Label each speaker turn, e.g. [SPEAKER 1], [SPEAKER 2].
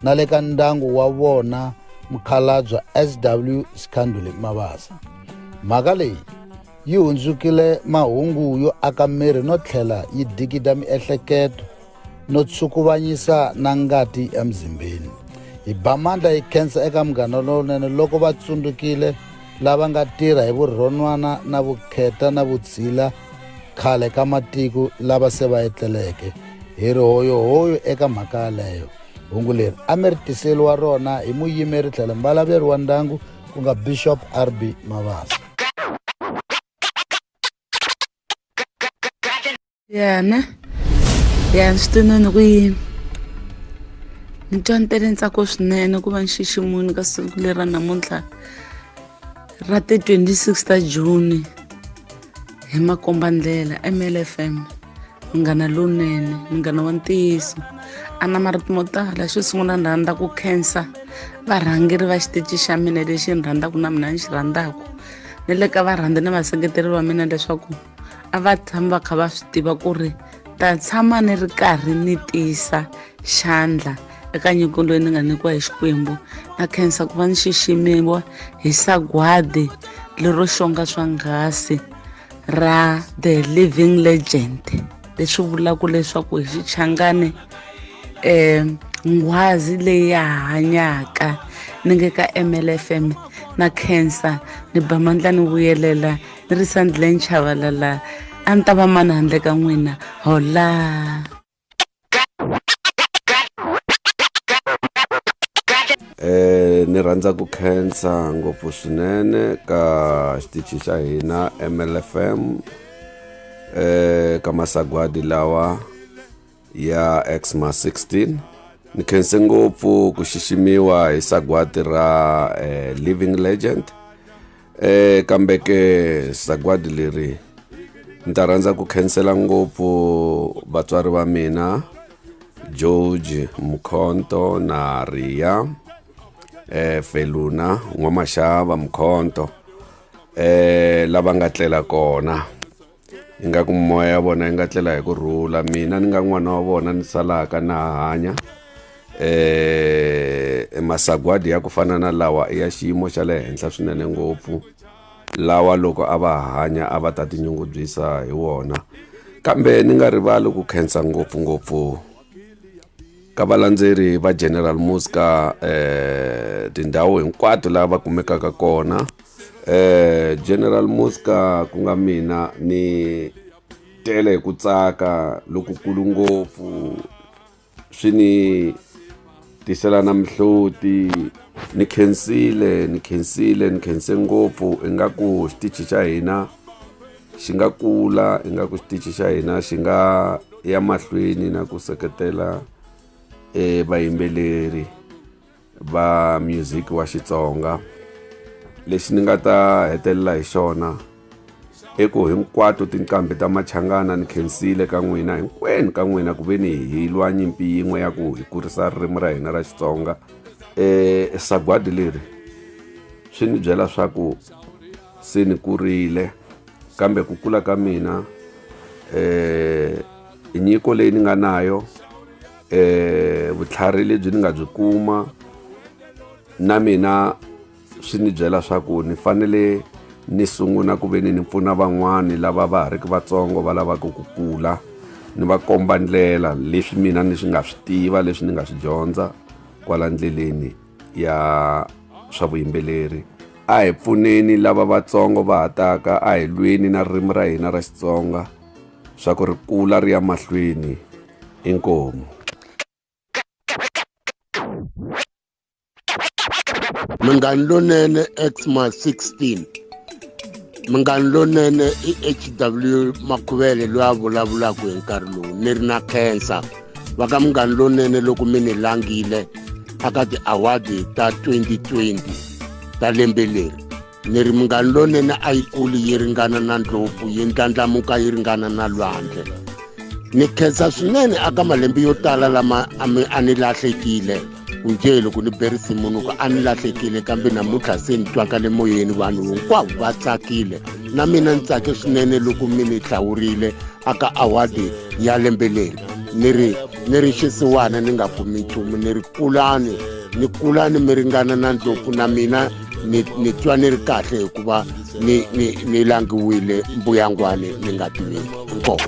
[SPEAKER 1] na le ka ndyangu wa vona mukhalabya SW Sikhanduli Mabasa. Mhaka leyi yi hundzukile mahungu yo aka miri no tlhela yi dikida miehleketo no tshukuvanyisa na ngati emzimbeni. Hi ba mandla hi khensa eka Munghana Lowunene loko va tsundzukile lava nga tirha hi vurhonwana na vukheta na vutshila khale ka matiko lava se va etleleke. Hi ri hoyohoyo eka mhaka yaleyo. Hungu leri a mi ri tiseriwa rona hi muyimeri tlhelo mbalaveri wa ndyangu ku nga Bishop RB Mabasa.
[SPEAKER 2] Yana ya swi tinoni ku yini ni twa ni tele ntsako swinene ku va ni xiximuni ka siku leri ra namuntlha ra ti-26 ta June hi makombandlela MLFM munghana lowunene munghana wa ntiyiso a na marito mo tala xo sungula ni rhandza ku khensa varhangeri va xitichi xa mina lexi ni rhandzaka na mina ni xi rhandzaka ni le ka varhandzi na vaseketeri va mina leswaku a va tshami va kha va swi tiva ku ri ta tshama ni ri karhi ni tiyisa xandla eka nyiko loyi ni nga nyikiwa hi xikwembu na khensa ku va ni xiximiwa hi sagwadi lero xonga swa nghasi ra the living legend leswi vulaka leswaku hi xichangani um nghwazi leyi ya hanyaka ni nge ka MLFM na khensa ni ba mandla ni vuyelela ni ri sandleni chavalala a ni ta va mani handle ka n'wina hola.
[SPEAKER 3] Ni rhandza ku khensa ngopfu swinene ka xitichi xa hina MLFM ka masagwadi lawa ya Xmas 16 ni khense ngopfu ku xiximiwa hi sagwadi ra Living Legend kambe ke sagwadi leri ni ta rhandza ku khensela ngopfu vatswari va mina George Mkhonto na Ria Feluna N'wamaxava Mkhonto lava nga tlela kona ingaku mimoya ya vona yi nga tlela hi ku rhula mina ni nga n'wana wa vona ni salaka na ha hanya masagwadi ya ku fana na lawa i ya xiyimo xa le henhla swinene ngopfu lawa loko a va hanya a va ta tinyungubyisa hi wona kambe ni nga rivali ku khensa ngopfungopfu ka valandzeri va General Muzka tindhawu hinkwato laha va kumekaka kona General Muzka ku nga mina ni tele hi ku tsaka lokukulu ngopfu swi ni tisela na mihloti ni khensile ni khensile ni khense ngopfu ingaku xitichi xa hina xi nga kula ingaku xitichi xa hina xi nga ya mahlweni na ku seketela vayimbeleri va music wa Xitsonga lexi ni nga ta hetelela hi xona i ku hinkwato tinqambi ta Machangana ni khensile ka n'wina hinkwenu ka n'wina ku ve ni hi lwa nyimpi yin'we ya ku hi kurisa ririmi ra hina ra Xitsonga sagwadi leri swi ni byela swa ku se ni kurile kambe ku kula ka mina nyiko leyi ni nga nayo vutlhari lebyi ni nga byi kuma na mina swi ni byela swa ku ni fanele ni sungula ku ve ni ni pfuna van'wani lava va ha ri ki vatsongo va lavaka ku kula ni va komba ndlela leswi mina ni swi nga swi tiva leswi ni nga swi dyondza kwala ndleleni ya swa vuyimbeleri a hi pfuneni lava vatsongo va ha taka a hi lweni na ririmi ra hina ra Xitsonga swa ku ri kula ri ya mahlweni inkomu.
[SPEAKER 4] Munghana Lonene Xmas 16 Munghana Lonene i HW Makhuvele loyi a vulavulaka hi nkarhi lowu ni ri na khensa va ka Munghana Lonene loko mi ni langile aka ti-award ta 2020 ta lembe leri ni ri Munghana Lonene a yi kuli yi ringana na ndlopfu yi ndlandlamuka yi ringana na lwandle ni khensa swinene aka malembe yo tala lama a ni lahlekile ku njhe loko ni be risimu ni ku a ni lahlekile kambe namuntlha se ni twaka le moyeni vanhu hinkwavo va tsakile na mina ni tsake swinene loko mi ni hlawurile aka award ya lembe leri ni ri Ni ri xisiwana ni nga kumi nchumu, ni ri kulani, ni kulani mi ringana na ndlopfu na mina ni ni twa ni ri kahle hikuva ni ni ni langiwile mbuyangwani ni nga tiveki. Inkomu.